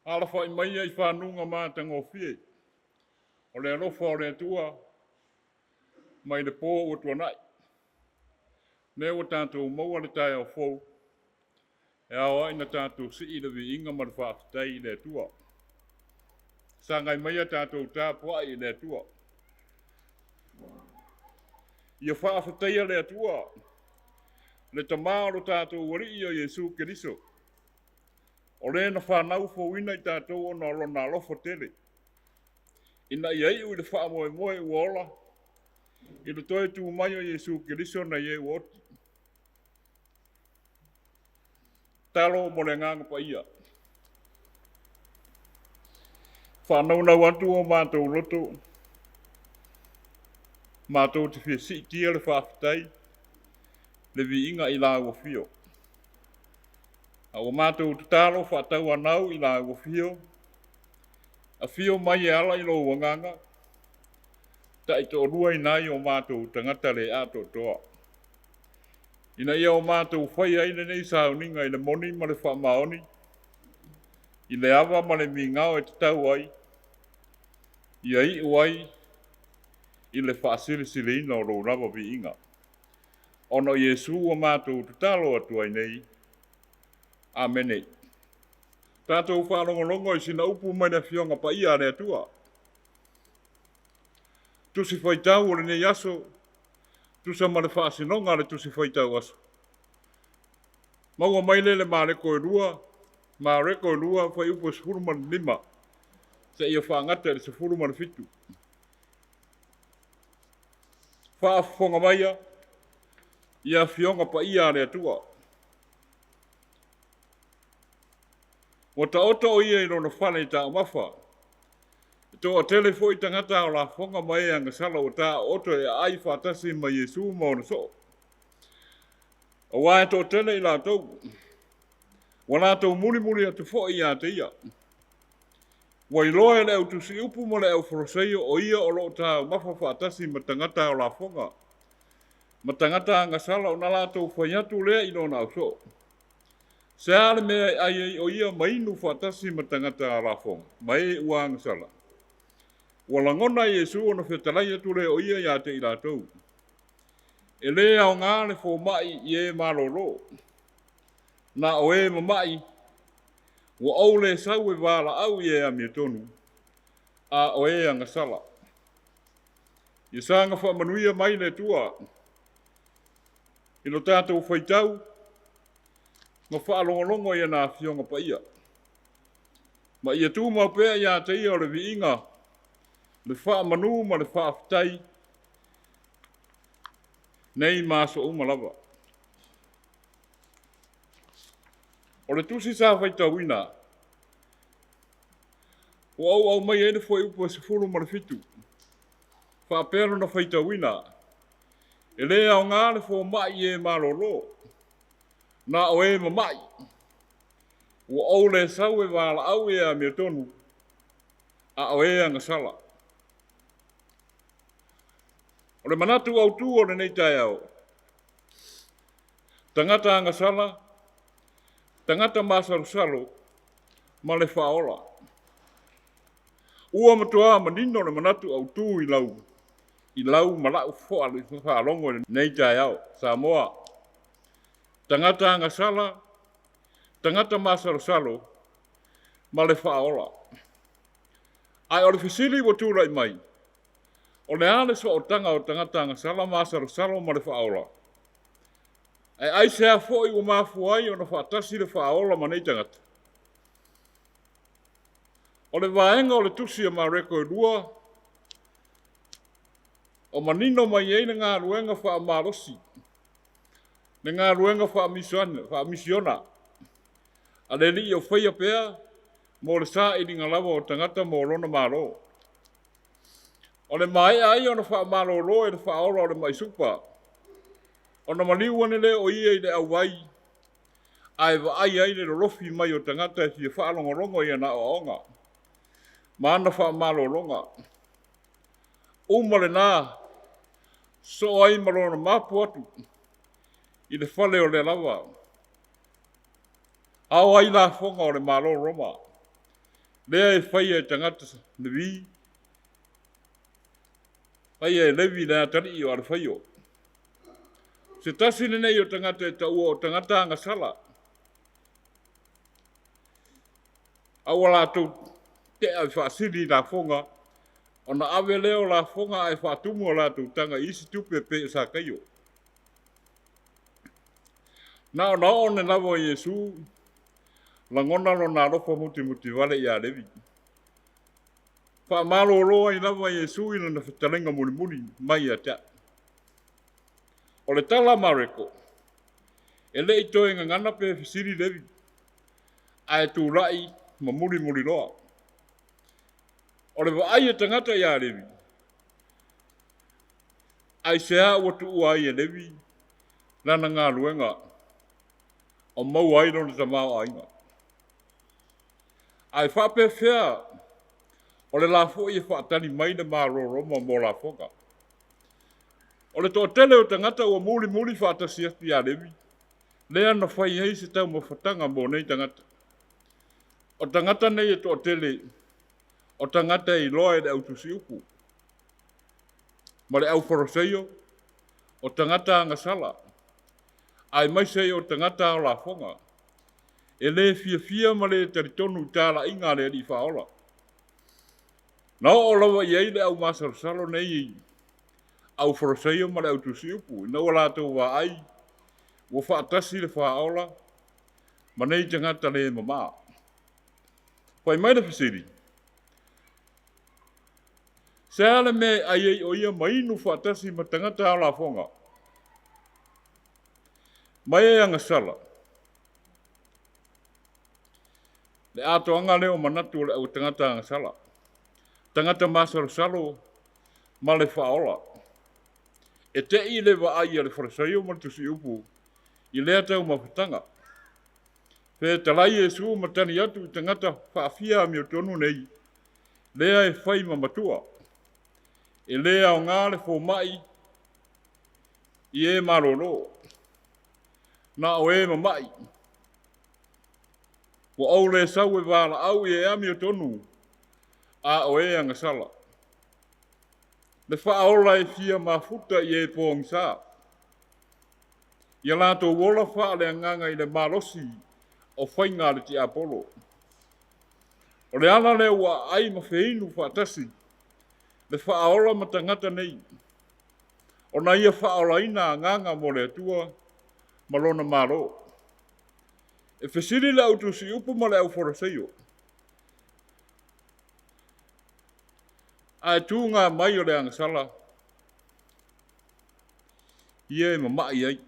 Alafai maia i fanuga matagofie o le alofa o le Atua mai le po ua tuanai. Lea ua tatou maua le taeao fou e ao ai na tatou sii le viiga ma le faafetai i le Atua. Sagai maia tatou tapuai i le Atua. Ia faafetaia le Atua, le Tama o lo tatou Alii o Iesu Keriso, o le na fanau fouina i tatou ona o lona alofa tele, ina ia iu i le faamoemoe ua ola i le toe tu mai o Iesu Keriso nai e ua oti. Talo mo le Agaga Paia. Faanaunau atu o matou loto, matou te fia siitia le faafetai, le viiga i lau afio. A ua matou tatalo faatauanau i lau afio, afio mai e ala i lou agaga, taitoalua nai o matou tagata le atoatoa, ina ia o matou faia ai lenei sauniga i le moni ma le faamaoni, i le ava ma le migao e tatau ai, ia iu ai i le faasilisiliina o lou lava viiga. Ona o Iesu ua matou tatalo atu ai nei. Amene. Tatou faalogologo i sina upu mai le Afioga Paia a le Atua. Tusi faitau o lenei aso, tusa ma le faasinoga a le Tusi Faitau Aso. Maua mai lea i le Mareko e 2, Mareko e 2, fuaiupu e 15, seia faagata i le 17. Faafofoga maia ia Afioga Paia a le Atua. Ua taoto o ia i lona fale i taumafa. E toatele foi tagata ao lafoga ma e agasala ua taooto e aai faatasi ma Iesu ma ona soo. Aua e toatele i latou, ua latou mulimuli atu foi ia te ia. Ua iloa e le au tusiupu ma le au Fariseio o ia o lo o taumafa faatasi ma tagata ao lafoga, ma tagata agasala, ona latou fai atu lea i lona ausoo. Se a le mea e ai ai o ia ma inu faatasi ma tagata lafoga, ma e ua agasala. Ua lagona e Iesu ona fetalai atu lea o ia ia te i latou. E lē aoga le fomai i e malolo, na o e mama'i ua ou le sau e valaau i e amiotonu, a o e agasala. Ia saga faamanuia mai le Atua i lo tatou faitau ma faalogologo i ana Afioga Paia. Ma ia tumau pea ia te ia o le viiga, le faamanu ma le faafetai, nei ma aso uma lava. O le tusi sa faitauina, ua ou aumai ai le fuaiupu e 17, faapea lona faitauina, e lē aoga le fomai i e malolo, na o e mama'i, ua ou le sau e valaau i e amiotonu, a o e agasala. O le manatu autu o lenei taeao, tagata agasala, tagata masalosalo ma le faaola. Ua matua manino le manatu autu i lau i lau ma lau faalogo i lenei taeao. Samoa, tagata agasala, tagata masalosalo ma le faaola. Ae o le fesili ua tulai mai, o le a le sootaga o tagata agasala masalosalo ma le faaola? Ae aisea foi ua mafua ai ona faatasi le faaola ma nei tagata? O le vaega o le tusi a Mareko e 2, o manino mai ai le galuega faamalosi, le galuega faamisiona. A le Alii o faia pea mo le sailiga lava o tagata mo lona Malo. O le maea ai ona faamalolo e le Faaola o le mai supa, ona maliu ane lea o ia i le auai ae vaai ai le lolofi mai o tagata e fia faalogologo i ana aoaoga ma ana faamalologa. Uma lena, sosoo ai ma lona mapu atu i le fale o lea lava ao ai lafoga o le Malo o Roma, lea e faia e tagata Levi, faia e Levi le atalii o Alefaio. Se tasi lenei o tagata e taua o tagata agasala, a ua latou tea e faasili i lafoga, ona ave lea o lafoga ae faatumu a latou taga i isi tupe e pei o Sakaio. Na ona oo ane lava o Iesu, lagona lona alofa mutimutivale ia Levi. Faamalolo ai lava Iesu i lana fetalaiga mulimuli mai ia te au. O le tala a Mareko, e le i toe gagana pe fesili Levi, ae tulai ma mulimuli loa. O le vaai a tagata ia Levi, aisea ua tuua ai e Levi lana galuega o maua ai lona tamaoaiga? Ae faapefea o le la foi e faatali mai le Malo o Roma mo lafoga? O le toatele o tagata ua mulimuli faatasi atu ia Levi, lea na fai ai se taumafataga mo nei tagata. O tagata nei e toatele, o tagata e iloa e le autusiupu ma le aufaraseio, o tagata agasala, aemaise ai o tagata ao lafoga, e le fiafia ma le talitonu i talaiga a le Alii Faaola. Na oo lava i ai le aumasalosalo nei aufaraseio ma le autusiupu, ina ua latou vaai ua faatasi le Faaola ma nei tagata le mama. Fai mai le fesili, se a le mea e ai ai o ia ma inu faatasi ma tagata ao lafoga ma e agasala? Le atoaga lea o manatu o le au tagata agasala, tagata masalosalo ma le Faaola. E tei le vaai a le Farisaio ma le Tusiupu i lea taumafataga. Fetalai Iesu ma tali atu i tagata faafia amiotonu nei, lea e fai ma matua. E le aoga le fomai i e malolo, na o e mamai. Ua ou le sau e valaau i e amiotonu, a o e agasala. Le Faaola e fia mafuta i e pogisa, ia latou ola faaleagaga i le malosi o faiga a le tiapolo. O le ala lea ua aai ma feinu faatasi le Faaola ma tagata nei, ona ia faaolaina agaga mo le Atua ma lona Malo. E fesili le autusiupu ma le aufaraseio, ae tuga mai o le agasala ia e mamai ai.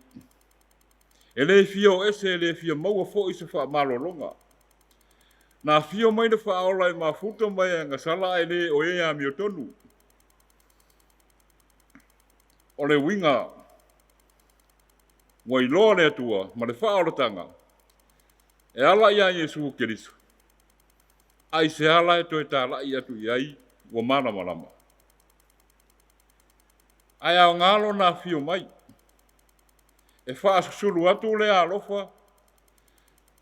E le fia o ese, e le fia maua foi se faamalologa. Na afio mai le Faaola e mafuta mai e agasala, ae le o e amiotonu. O le uiga ua iloa le Atua ma le faaolataga e ala ia Iesu Keriso, aisea la e toe talai atu i ai ua malamalama? Ae aoga lona afio mai e faasusulu atu le alofa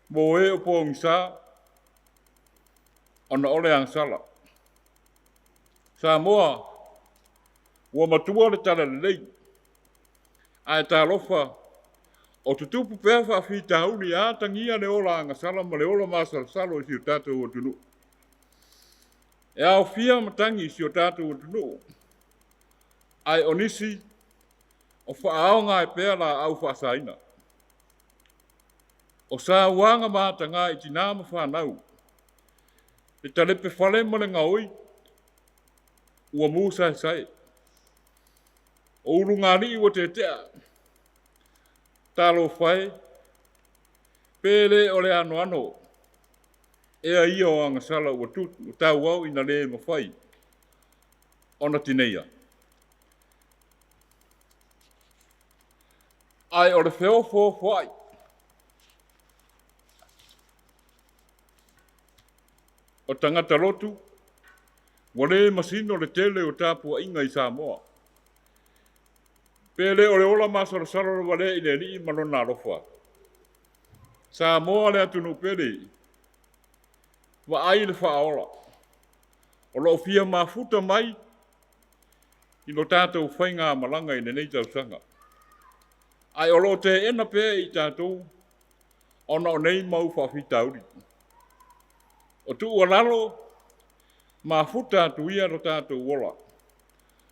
mo e o pogisa ona o le agasala. Samoa, ua matua le talalelei, ae talofa o tutupu pea faafitauli e atagia le ola agasala ma le ola masalosalo i si o tatou atunuu. E aofia matagi i si o tatou atunuu, ae o nisi o faaaoga ai pea laau faasaina. O sauaga ma ataga i tina ma fanau, le talepe fale ma le gaoi ua mu saesae. O ulugalii ua tetea, talofa e, pe le o le anoano. ea ia o agasala ua tauau ina le mafai ona tineia. Ae o le feofoofoai o tagata lotu ua le masino le tele o tapuaiga i Samoa. Pe le o le ola masalosalo lava lea i le Alii ma Lona alofa. Samoa le atunuu pele, vaai le faaola o lo o fia mafuta mai i lo tatou faigamalaga i lenei tausaga, ae o lo o teena pea e i tatou ona o nei mau faafitauli. O tuualalo, mafuta atu ia lo tatou ola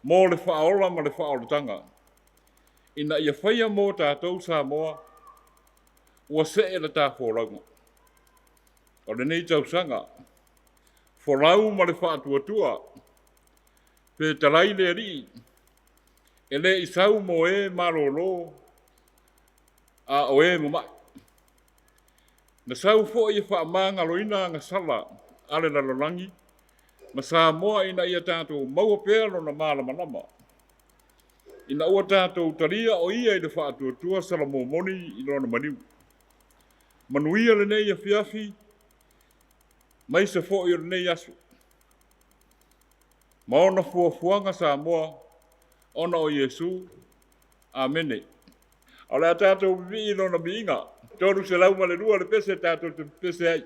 mo le faaola ma le faaolataga, ina ia faia mo tatou Samoa ua see le ta folauga. O lenei tausaga, folau ma le faatuatua, fetalai le Alii, e le i sau mo e malolo a o e mamai. Na sau foi e faamagaloina agasala a le lalolagi ma Samoa ina ia tatou maua pea lona malamalama, ina ua tatou talia o ia i le faatuatua salamomoni i lona maliu. Manuia lenei afiafi, maise foi o lenei aso, ma ona fuafuaga Samoa ona o Iesu. Amene. O le a tatou pipii i lona viiga. 302 le pese tatou te pepese ai.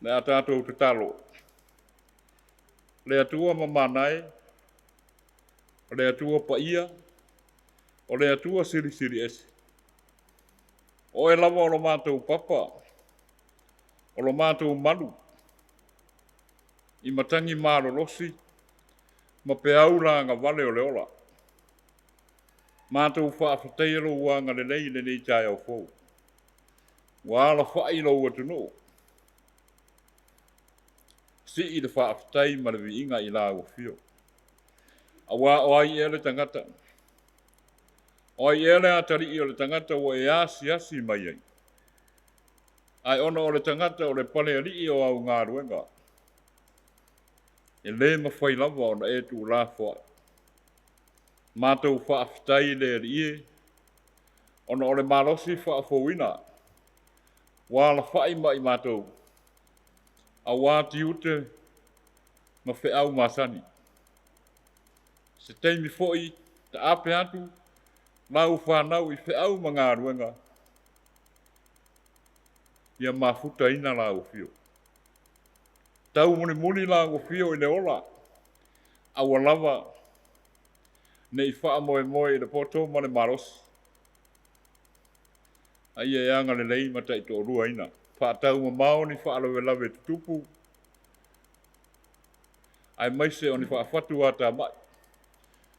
Le a tatou tatalo. Le Atua mamana e, o le Atua paia, o le Atua silisili ese. O oe lava o lo matou papa, o lo matou malu, i matagi malolosi ma peau lagavale o le ola. Matou faafetaia lou agalelei i lenei taeao fou. Ua alafai lou atunuu. Sii le faafetai ma le viiga i lau afio. Aua o ai ea le tagata? O ai ea le atalii o le tagata ua e asiasi mai ai? Ae ona o le tagata o le palealii o au galuega, e lē mafai lava ona e tuulafoai. Matou faafetai i le Alii e, ona o le malosi faafouina ua alafai ma i matou, aua tiute ma feau masani. Se taimi foi taape atu lau fanau i feau ma galuega, ia mafutaina lau afio. Taumulimuli lau afio i le ola, aua lava ne i faamoemoe i le poto ma le malosi, a ia e agalelei ma taitoaluaina. Faataumamao ni faalavelave tutupu, aemaise o ni faafatu atamai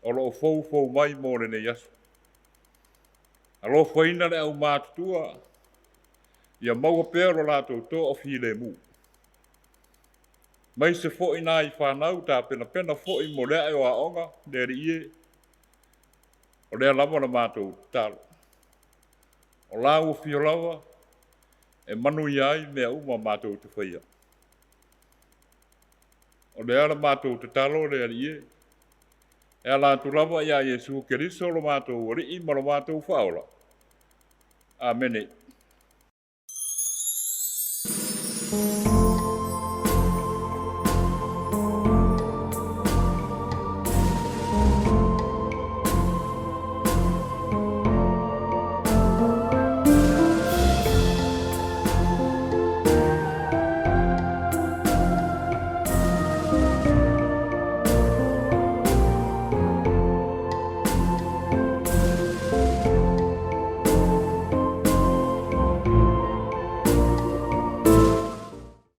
o lo o foufou mai mo lenei aso. Alofaina le aumatutua, ia maua pea lo latou toafilemu. Maise foi nai fanau tapenapena foi mo le ae o aoga, le Alii e, o lea lava la matou tatalo. O lau afio lava e manuia ai mea uma matou te faia. O lea la matou tatalo le Alii e, e ala atu lava ia Iesu Keriso lo matou Alii ma lo matou Faaola. Amene.